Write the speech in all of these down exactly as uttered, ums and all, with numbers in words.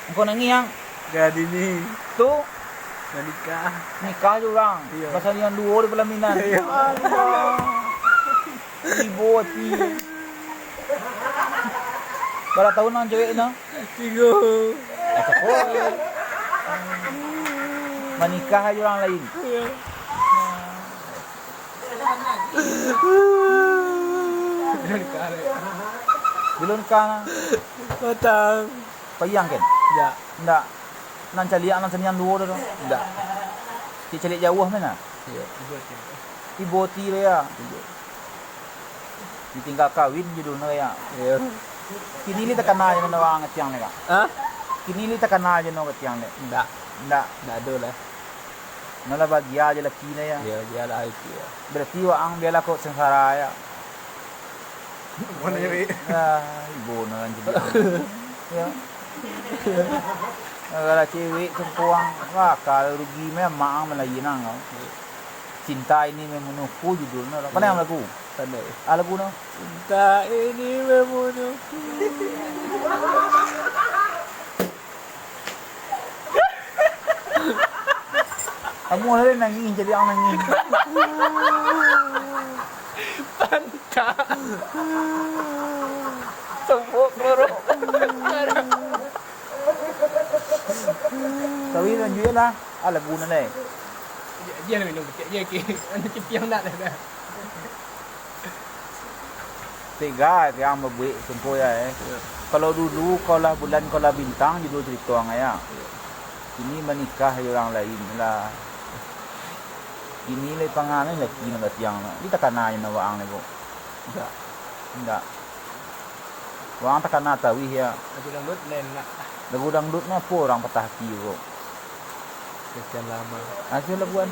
Engkau nangih, Ang? Gadini. Tu? Dah nikah. Nikah jo urang. Iyo. Pasal nan duo di palaminan. Iyo. Allah. Ibo ati. Bara taun ang cewek tu? Tigo. Ah, cakok. Manikah jo urang lain. Iyo. Bilo nikah, nak? Patang. Payah, kan? Ndak. Ndak. Nan caliak, nan saniang duo tu, tu. Ndak. Caliak jauah, mana? Iyo, ibo ti. Ibo ti, ya. Iyo. Ditinggal kawin judulnyo, ya. Iyo. Kini ni takana jo nan urang katiang ni, Kak. Hah? Kini ni takana jo nan katiang ni. Ndak. Ndak. Ndak ado lah. Nah lah, bahagia aja laki nah, ya. Iya, bahagia lah itu, ya. Berarti waang bialah kok sengsara, ya. Mana cewek? Ya, ibo nah kan jadi. Ya. Kalau cewek sengkuang, wah, kalau rugi memang malain ang kau. Cinta Ini Membunuhku judulnya. Apa yang lagu? Tanda. Ah, lagu no. Cinta ini membunuhku. Kamu ada nangis, jadi ang nangis. Pantak. Tembok lorok. Tapi lanjut lah. Ah, lagu nan lain. Dia, dia minum kecil je, ke. Anu, cipiang nak dah. Tega tiang babuek contoh ya, eh. Ya. Kalau dulu kau lah bulan, kau lah bintang, judul cerita ang ya. Ya. Kini manikah jo urang lain lah. Kini lai pangan lai laki nan batiang tu. Di takana jo nan waang lai, Buk. Indak. Indak. Waang takana tawih ya. Lagu dangdut nan enak. Lagu dangdut ni apo urang patah ati, Buk? Sekian lama. Ah, siapa lagu an?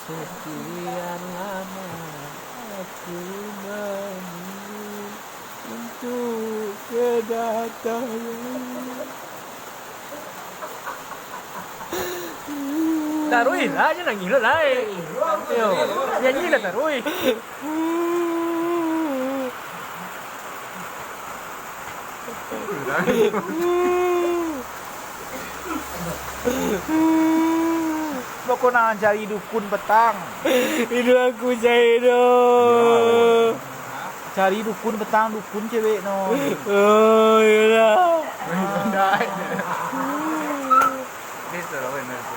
Sekian lama aku menunggu untuk kedatangan. Taruih lah, jangan nangis lah, lai. Yo, nyanyi lah taruih. Bako nan cari dukun patang. Iduik aku cari tu. Cari dukun patang, dukun cewek no. Oh, iyolah. Dia tu lah, benar tu.